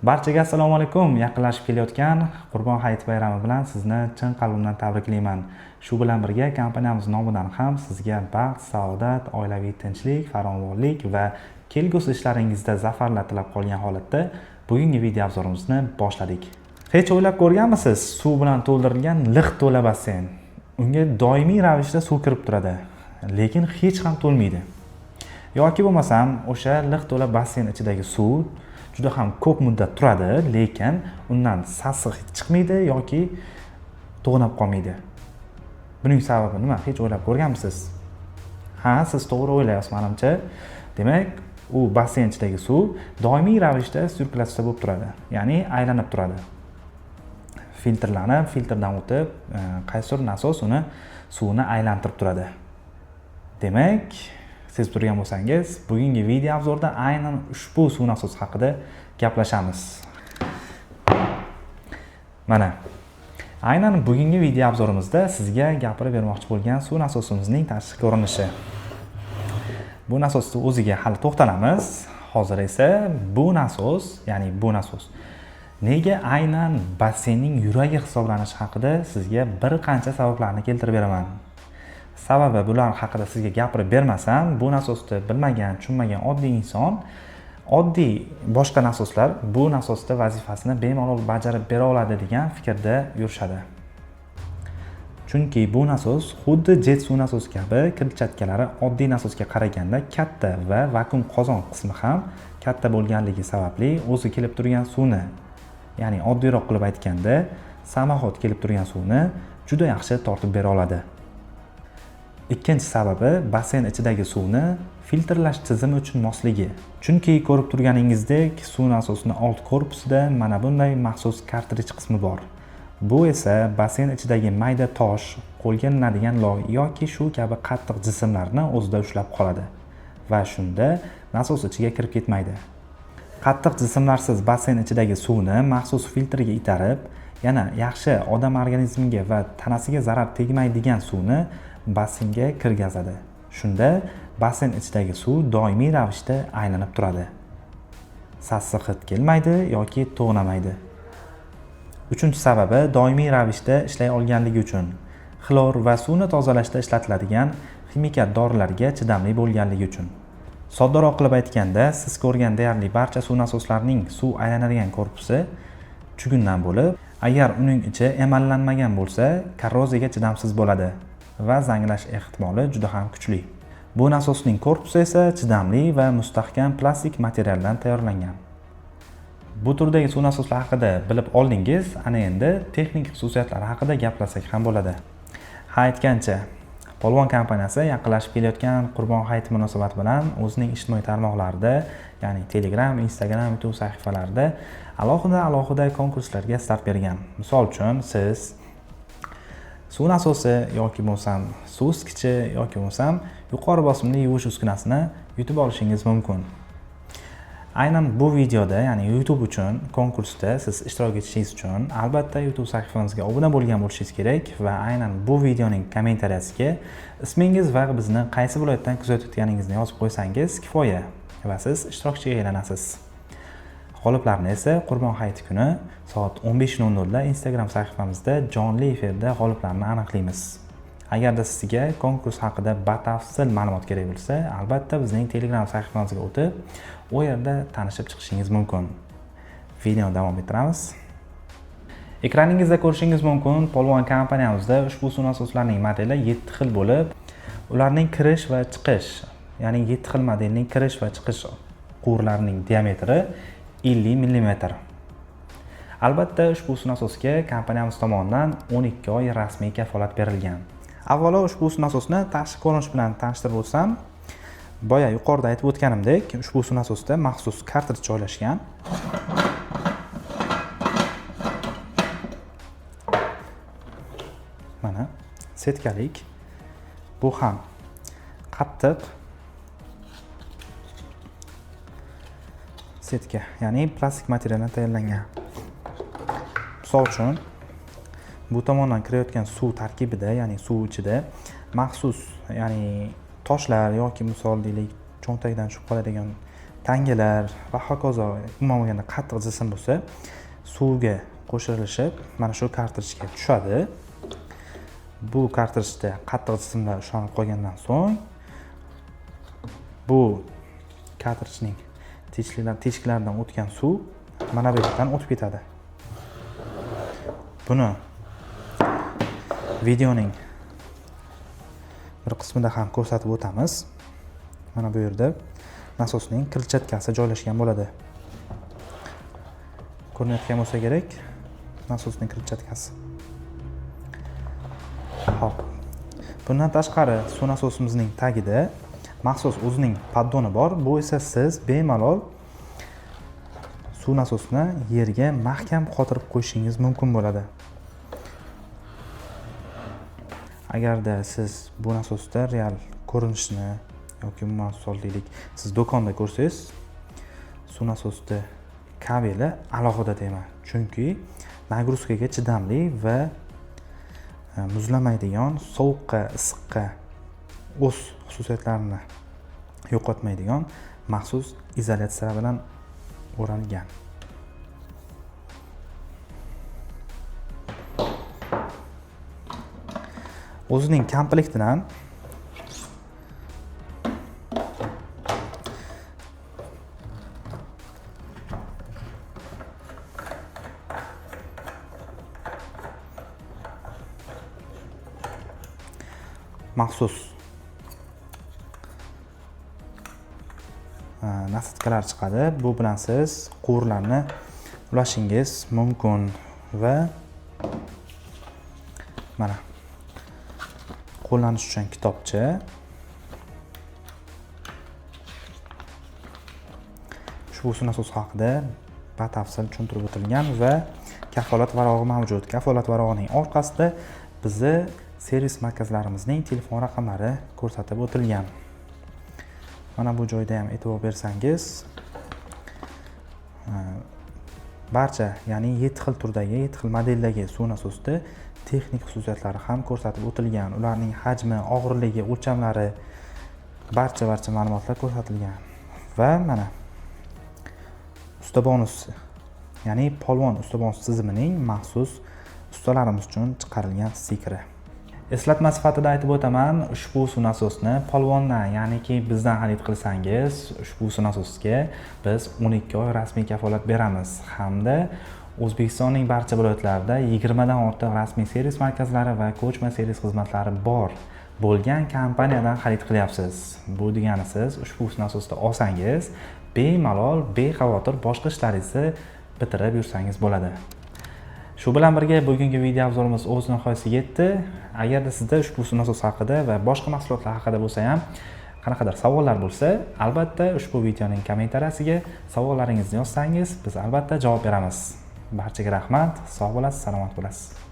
Barchaga assalomu alaykum. Yaqinlashib kelayotgan Qurbon hayiti bayrami bilan sizni chin qalbimdan tabriklayman. Shu bilan birga kompaniyamiz nomidan ham sizga baxt, saodat, oilaviy tinchlik, farovonlik va kelgusi ishlaringizda zafarlar tilab qolgan holatda bugungi video obzorimizni boshladik. Hech o'ylab ko'rganmisiz, suv bilan to'ldirilgan liq to'la basseyn? Unga doimiy ravishda suv kirib turadi, lekin hech ham to'lmaydi. Yoki bo'lmasam o'sha liq to'la basseyn ichidagi suv juda ham ko'p muddat turadi, lekin undan sassiq hid chiqmaydi yoki to'g'nab qolmaydi. Buning sababi nima? Hech o'ylab ko'rganmisiz? Ha, siz to'g'ri o'ylayapsiz menimcha. Demak, u basseyn ichidagi suv doimiy ravishda sirkulyatsiya bo'lib turadi, ya'ni aylanib turadi. Filtrlanib, filtrdan o'tib, qaysidir nasos uni suvni aylantirib turadi. Demak, sezib turgan bo'lsangiz, bugungi video obzorda aynan ushbu suv nasosi haqida gaplashamiz. Mana aynan bugungi video obzorimizda sizga gapirib bermoqchi bo'lgan suv nasosimizning tashqi ko'rinishi. Bu nasosni o'ziga hali to'xtalamiz. Hozir esa bu nasos, ya'ni bu nasos nega aynan basseynning yuragi hisoblanishi haqida sizga bir qancha sabablarni keltirib beraman. Sababi bular haqida sizga gapirib bermasam, bu nasosni bilmagan, tushunmagan oddiy inson, oddiy boshqa nasoslar bu nasosda vazifasini bemalol bajarib bera oladi degan fikrda yurishadi. Chunki bu nasos xuddi jet suv nasosi kabi kletchatkalari oddiy nasosga qaraganda katta va vakuum qozon qismi ham katta bo'lganligi sababli o'zi kelib turgan suvni, ya'ni oddiyroq qilib aytganda, samoxod kelib turgan suvni juda yaxshi tortib bera oladi. Ikkinchi sababi basseyn ichidagi suvni filtrlash tizimi uchun mosligi. Chunki ko'rib turganingizdek, suv nasosining old korpusida mana bunday maxsus kartrij qismi bor. Bu esa basseyn ichidagi mayda tosh, qo'lga ilinadigan loy yoki shu kabi qattiq jismlarni o'zida ushlab qoladi va shunda nasos ichiga kirib ketmaydi. Qattiq jismlarsiz basseyn ichidagi suvni maxsus filtrga itarib, yana yaxshi odam organizmiga va tanasiga zarar tegmaydigan suvni basseynga kirgazadi. Shunda basseyn ichidagi suv doimiy ravishda aylanib turadi. Sassiq hid kelmaydi yoki to'g'namaydi. Uchinchi sababi doimiy ravishda ishlay olganligi uchun. Xlor va suvni tozalashda ishlatiladigan ximikat dorilarga chidamli bo'lganligi uchun. Soddaroq qilib aytganda, siz ko'rgan deyarli barcha suv nasoslarining suv aylanadigan korpusi chugundan bo'lib, agar uning ichi emallanmagan bo'lsa, korroziyaga chidamsiz bo'ladi va zanglash ehtimoli juda ham kuchli. Bu nasosning korpusi esa chidamli va mustahkam plastik materialdan tayyorlangan. Bu turdagi suv nasoslari haqida bilib oldingiz, ana endi texnik xususiyatlari haqida gaplashsak ham bo'ladi. Ha, aytgancha, Polvon kompaniyasi yaqinlashib kelayotgan Qurbon hayiti munosabati bilan o'zining ijtimoiy tarmoqlarida, ya'ni Telegram, Instagram, YouTube sahifalarida alohida-alohida konkurslarga start bergan. Misol uchun, siz suv nasosi yoki bo'lmasam suv isitgichi yoki bo'lmasam yuqori bosimli yuvish uskunasini yutib olishingiz mumkin. Aynan bu videoda, ya'ni YouTube uchun konkursda siz ishtirok etishingiz uchun albatta YouTube sahifamizga obuna bo'lgan bo'lishingiz kerak va aynan bu videoning kommentariyasiga ismingiz va bizni qaysi viloyatdan kuzatayotganingizni yozib qo'ysangiz kifoya va siz ishtirokchiga aylanasiz. G'oliblarni esa Qurbon hayiti kuni soat 15:00 da Instagram sahifamizda jonli efirda g'oliblarni aniqlaymiz. Agarda sizga konkurs haqida batafsil ma'lumot kerak bo'lsa, albatta bizning Telegram sahifamizga o'tib, u yerda tanishib chiqishingiz mumkin. Videoni davom ettiramiz. Ekraningizda ko'rishingiz mumkin, Polvon kompaniyamizda ushbu suv nasoslarining modeli 7 xil bo'lib, ularning kirish va chiqish, ya'ni 7 xil modelning kirish va chiqish quvurlarining diametri 50 millimetr. Albatta ushbu suv nasosga kompaniyamiz tomonidan 12 oy rasmiy kafolat berilgan. Avvalo ushbu suv nasosni tashqi ko'rinish bilan tanishtirib o'tsam, boya yuqorida aytib o'tganimdek, ushbu suv nasosda maxsus kartrij joylashgan. Mana setkalik. Bu ham qattiq setka, ya'ni plastik materialdan tayyorlangan. Misol uchun, bu tomondan kirayotgan suv tarkibida, ya'ni suv ichida maxsus, ya'ni toshlar yoki misol deylik, cho'ntakdan tushib qoladigan Tangalar va hokazo, umuman olganda qattiq jism bo'lsa, suvga qo'shilishib mana shu kartrijga tushadi. Bu kartrijda qattiq jismlar ushlanib qolgandan so'ng bu kartrijning teshiklaridan o'tgan suv mana bu yerdan o'tib ketadi. Buni videoning bir qismida ham ko'rsatib o'tamiz. Mana bu yerda nasosning krılchatkasi joylashgan bo'ladi. Ko'rinayotgan bo'lsa kerak, nasosning krılchatkasi. Xo'p. Bundan tashqari suv nasosimizning tagida maxsus o'zining paddoni bor. Bu esa siz bemalol suv nasosini yerga mahkam qotirib qo'yishingiz mumkin bo'ladi. Agarda siz bu nasosda real ko'rinishni yoki umuman misol deylik, siz do'konda ko'rsangiz, suv nasosida kabeli alohida deyman. Chunki nagruzkaga chidamli va muzlamaydigan, sovuqqa, issiqqa o'z xususiyatlarini yo'qotmaydigan maxsus izolyatsiya bilan o'ralgan. O'zining komplektidan maxsus nasitkalar chiqadi. Bu bilan siz quvurlarni ulashingiz mumkin va mana qo'llanish uchun kitobcha. Ushbu suv nasosi haqida batafsil tushuntirib o'tilgan va kafolat varog'i mavjud. Kafolat varog'ining orqasida bizni servis markazlarimizning telefon raqamlari ko'rsatib o'tilgan. Mana bu joyda ham e'tibor bersangiz, barcha, ya'ni 7 xil turdagi, 7 xil modeldagi suv nasosida texnik xususiyatlari ham ko'rsatib o'tilgan. Ularning hajmi, og'irligi, o'lchamlari, barcha ma'lumotlar ko'rsatilgan. Va mana usta bonus, ya'ni Polvon usta bonus tizimining maxsus ustalarimiz uchun chiqarilgan stikeri. Eslatma sifatida aytib o'taman, ushbu suv nasosni Polvondan, ya'niki bizdan xarid qilsangiz, ushbu suv nasosga biz 12 oy rasmiy kafolat beramiz hamda O'zbekistonning barcha viloyatlarida 20 dan ortiq rasmiy servis markazlari va ko'chma servis xizmatlari bor bo'lgan kompaniyadan xarid qilyapsiz. Bu degani siz ushbu suv nasosni olsangiz, bemalol, bexavotir boshqa ishlaringizni bitirib yursangiz bo'ladi. Shu bilan birga bugungi video obzorimiz o'z nihoyasiga yetdi. Agarda sizda ushbu suv nasosi haqida va boshqa mahsulotlar haqida bo'lsa ham qanaqadir savollar bo'lsa, albatta ushbu videoning kommentariyasiga savollaringizni yozsangiz, biz albatta javob beramiz. Barchaga rahmat, sog' bo'lasiz, salomat bo'lasiz.